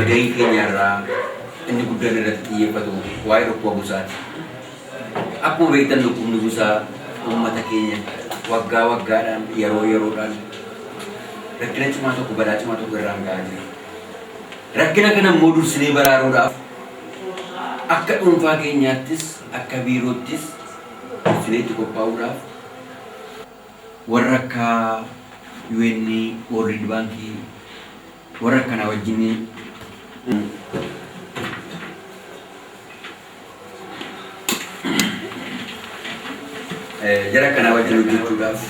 Walgahii keenya irraa inni guddaan irratti xiyyeeffatu waa'ee dhukkuba busaati. Akkuma beektan dhukkubni busaa uummata keenya waggaa waggaadhaan yeroo yeroodhaan rakkina cimaa tokko balaa cimaa tokko irraan gahaa jira. Rakkina kana immoo dursinee baraaruudhaaf akka dhuunfaa keenyaattis akka biiroottis dursinee itti qophaa'uudhaaf warra akka UN, World Bank warra akkanaa wajjin jara akkanaa wajjin hojjechuudhaaf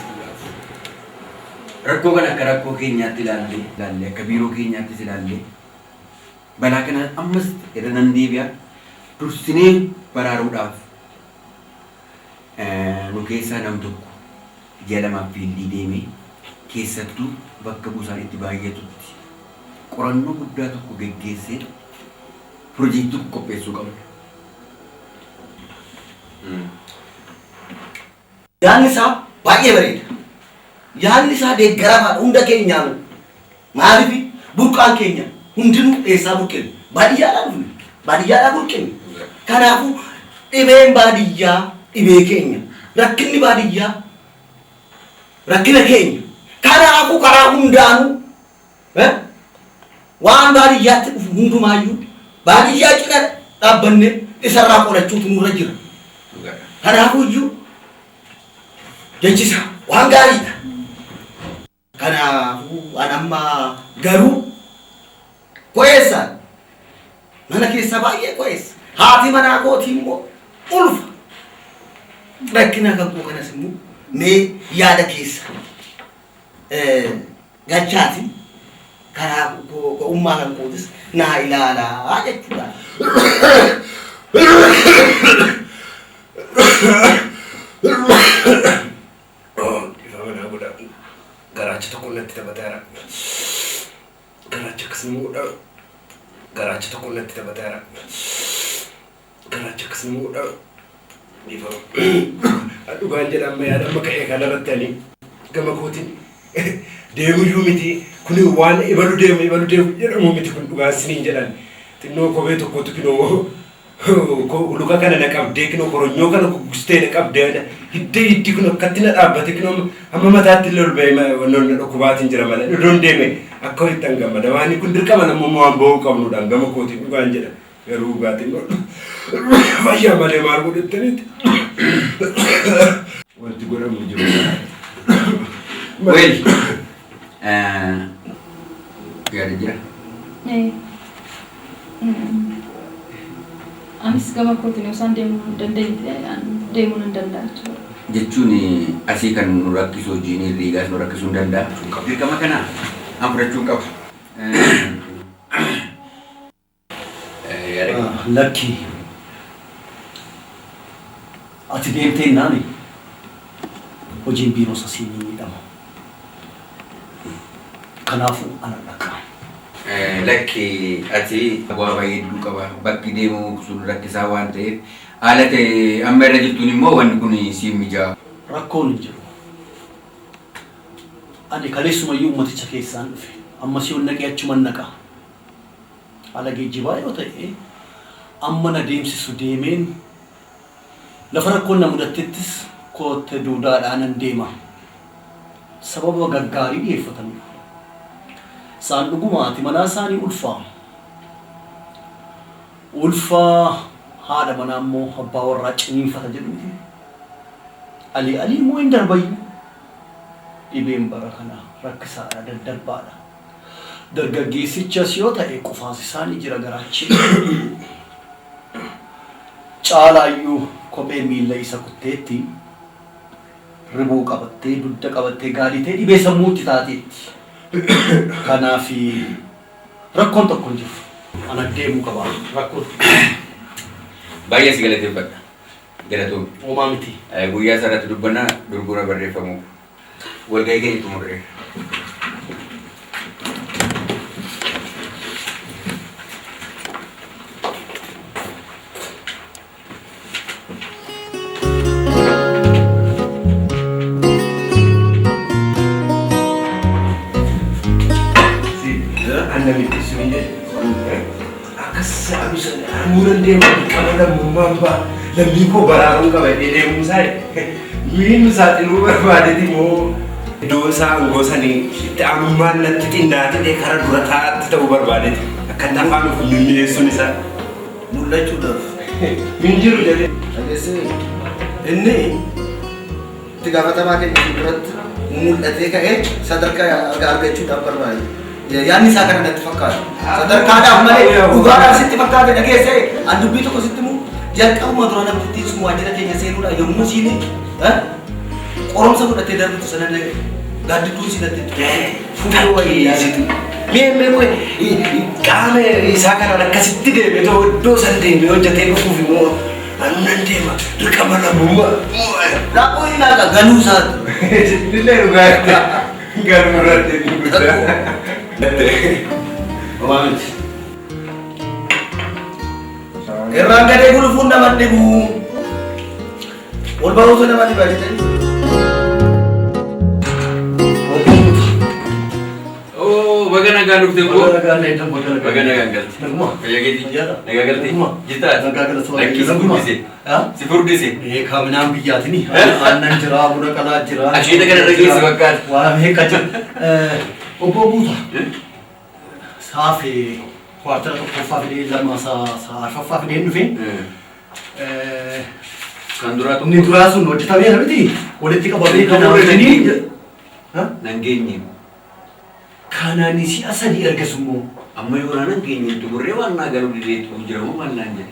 rakkoo kana akka rakkoo keenyaatti ilaallee ilaallee akka biiroo keenyaattis ilaallee balaa kana ammas irra nan deebi'a dursinee baraaruudhaaf nu keessaa nam tokko ji'a lamaaf fiildii deemee keessattuu bakka busaan itti baay'atutti qorannoo guddaa tokko geggeessee piroojeektii tokko qopheessuu qabna. Yaadni isaa baay'ee bareeda. Yaadni isaa deeggaramaadha hunda keenyaanuu. Maaliif burqaan keenya hundinuu eessaa burqine? Baadiyyaadhaa dhufne. Baadiyyaadhaa burqine. Kanaafuu dhibeen baadiyyaa dhibee keenya. Rakkinni baadiyyaa rakkina keenya. Kanaafuu karaa hundaanuu waan baadiyyaatti dhufu hundumaayyuu baadiyyaa cina dhaabbannee isarraa qolachuutu nurra jira. Kanaafuu iyyuu jechi isaa waan gaariidha. Kanaafuu an amma garuu ko'eessa mana keessa baay'ee ko'eessa. Haati manaa kootii immoo ulfa. Rakkina kan koo kanas immoo mee yaada keessa galchaati karaa ko'ummaa kan kootis naa ilaalaa jechuudha. Dhiifama naa godha. Garaacha tokko natti taphateera. Garaacha akkas nama godha. Garaacha tokko natti taphateera. Garaacha akkas nama godha. Dhiifama. Dhugaan jedha amma yaada amma ka'ee kanarratti ani gama kootiin deemuyyuu miti kun waan ibalu deemu ibalu deemu jedhamu miti kun dhugaan siniin jedhan xinnoo kophee tokkotu kinoo luka kana na qabdee kinoo koronyoo kana guggustee na qabdee hidda hiddi kun akkatti na dhaabbate kinoo hamma mataatti illee ol ba'ee wannoon na dhukkubaatiin jira malee odoon deeme akka walittan gammada waan kun dirqama namummaa waan ba'uu qabnudhaan gama kootiin dhugaan jedha garuu dhugaatiin fayyaa malee maal godhattaniiti wanti godhamu jiru. Well, yaada jira. Anis gama kootiin yoo isaan deemuu hin dandeenye deemuu nan danda'a jechuudha. Jechuun asii kan nu rakkisu hojiin herreegaas nu rakkisuu hin danda'a. Dirqama kana an fudhachuu hin qabu. Yaada Lakki. Ati deemtee naani hojiin biiroo sasii ni miidhama. Kanaafuu ana dhaqa. Lakki ati bu'aa baay'ee hedduu qaba. Bakki deemu sun rakkisaa waan ta'eef haala ta'e amma irra jirtuun immoo wanni kun siin mijaa'u. Rakkoon hin jiru. Ani kaleessumayyuu ummaticha keessaan dhufe. Ammas yoon naqee achuman naqa. Haala geejjibaa yoo ta'e amma na deemsisu deemeen lafa rakkoon na mudattettis kootte duudaadhaan nan deema. Sababa gaggaarii dhiyeeffataniiru. Isaan dhuguma haati manaa isaanii ulfaa. Ulfaa haadha manaa immoo abbaa warraa ciniinfata jedhu miti. Alii alii immoo hin darbayyu. Dhibeen bara kana rakkisaadha, daddarbaadha. Dargaggeessichas yoo ta'e qufaasisaan jira garaachi. Caalaayyuu kophee miilla isa kutteetti ribuu qabattee dugda qabattee gaaditee dhibee sammuutti taateetti. Kanaaf rakkoon tokko hin jiru. Ana deemuu qaba. Rakkoon Baay'ee si galateeffadha. Galatoomi. Homaa miti. Guyyaa isaa irratti dubbannaa dorgora barreeffamu. Walgahii keenya xumurreera. Anna miti sun jedhe. Akkas amuuran deemu qaba lammummaan ba'a. Lammii koo baraaruun qaba jedhee deemuun isaa miin saaxiluu barbaadeeti moo iddoo isaa aangoo sanii itti aanummaan natti xinnaatee karaa dura taa'aatti ta'uu barbaadeeti. Akka afaan of mimmi'eessuun isaa. Mul'achuudhaaf. Min jiru jedhee. Dhageessee inni itti gaafatamaa keenya fuulduratti mul'atee ka'ee sadarkaa argachuudhaaf barbaade. Yaadni isaa kana natti fakkaata. Sadarkaadhaaf malee dhugaadhaaf sitti fakkaate dhageessee an dubbii tokko sitti himu jalqabuma dura namtittiin sun waajjira keenya seenuudha yommuu siin qoromsa fudhattee darbitu sana gaaddidduun si natti fuula wayii yaadatu. Mee qaama isaa kanaan akkasitti deemee too iddoo san deemee hojjetee dhufuuf immoo anu nan deema dirqama lammummaa. Rakkoo inni naqa galuu isaati. Illee dhugaatti galuu irratti inni guddaa. Homaa miti. Irraan gadee gulufuun nama dhibu. Ol ba'uutu nama dhiba jedhanii. Oo, baga nagaan dhufte koo. Baga nagaan dheedan, baga nagaan. Baga nagaan galte. Naguma. Fayyaa keetii. Fayyaadha. Nagaa galtee. Naguma. Jirtaa? Nagaa galata Lakkii si Naguma. furdise. Ha? Si furdise. Eekaa midhaan biyyaatini. Aannan jira, buna qalaa jira. Asheeta kana irra geesse fakkaata. Waa meeqa jira. Obbo Guutaa. Saafee kwaartara tokkoffaa fidee lama arfaffaa fidee dhufe. Kan duraa tokko. Inni duraa sun hojjetameera miti. Walitti qabamee kana hojjetanii. Nan geenye. Kanaan si'a sadii ergas immoo. Amma yoonaa nan geenye xumurree waan naa galuu dideetu jira moo maal naan jedhe.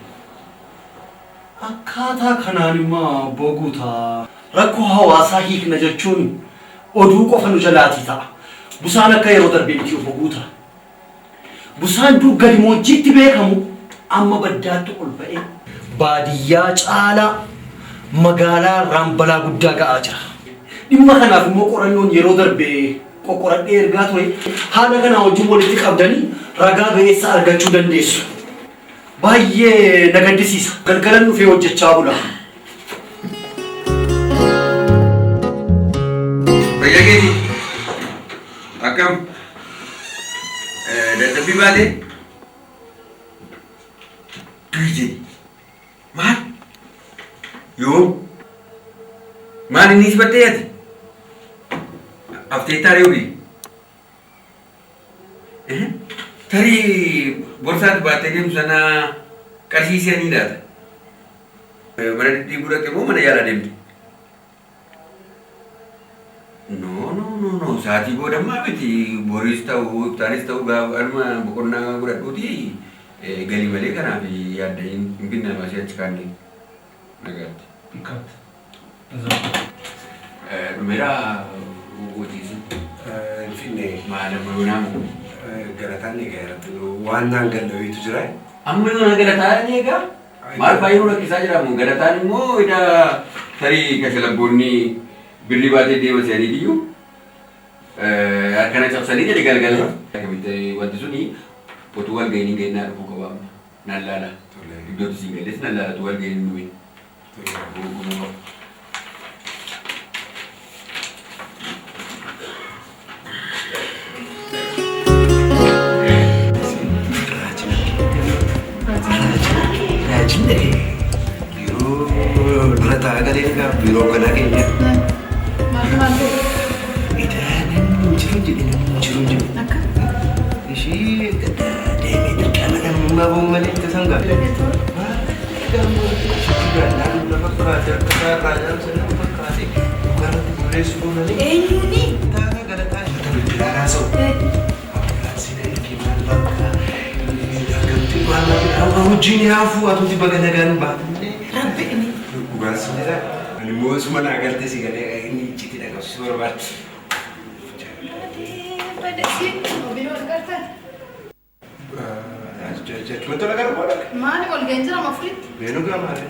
Akkaataa kanaan immoo obbo Guutaa rakkoo hawaasaa hiikna jechuun oduu qofa nu jalaatii ta'a. Busaan akka yeroo darbee miti obbo Guutaa. Busaan dur gadimoojjiitti beekamu amma baddaatti ol ba'ee baadiyyaa caalaa magaalaa raambalaa guddaa ga'aa jira. Dhimma kanaaf immoo qorannoon yeroo darbee qoqqoradhee ergaa ture haala kanaa wajjin walitti qabdanii ragaa ba'eessa argachuu dandeessu. Baay'ee na gaddisiisa. Galgalan dhufee hojjechaa bula. Fayyaa keetii. Akkam? Dadhabbii baatee? Du'i jedhi. Maal? Yoom? Maal inni si battee ati? Haftee taaree obii? Tarii borsaatti baattee deemtu sana qarshii si'anii laata? Mana diddiiguu dhaqxe moo mana yaalaa deemte? No, no, no, no. Sa'aatii booda ammaa miti. Boriis ta'u, iftaanis ta'u gaafa anuma boqonnaa godhadhuuti galii malee kanaaf yaadda hin binna asii achi kaannee. Nagaatti. Dhumeera hojiisu. Finfinnee. Maal amma yoonaa Galataan egaa irratti waan naan gallaweetu jira. Amma yoona galataan egaa maal baay'ee nu rakkisaa jira galataan immoo ida tarii kashalabboonni birrii baatee deema se'anii iyyuu harkana cabsanii jedhe galgala. Wanti suni utuu wal ga'iin hin ga'iin dhufuu qaba amma. Nan laala. Iddootti siin galles nan laala utuu wal ga'iin hin dhumin. Raajin dhagee biiroo dura taa'aa galee egaa biiroo ganaa keenya. Maal maal ta'e? Idaa namni hin jiru jedhe namni hin jiru jedhe. Akka? Ishii deemee dirqama lammummaa ba'uu malee itti sangaa. Eenyuuni? Hojiin yaafuu atuuti baga nagaan baate. Rabbi inni. Dhugaan si jedha. Ani immoo suma naa galtee si galee inni icciitii dhaqabsiisuu barbaade. Jechuun tola gara booda. Maali ol ga'een jira mafuritti? Beenuu gaa maali?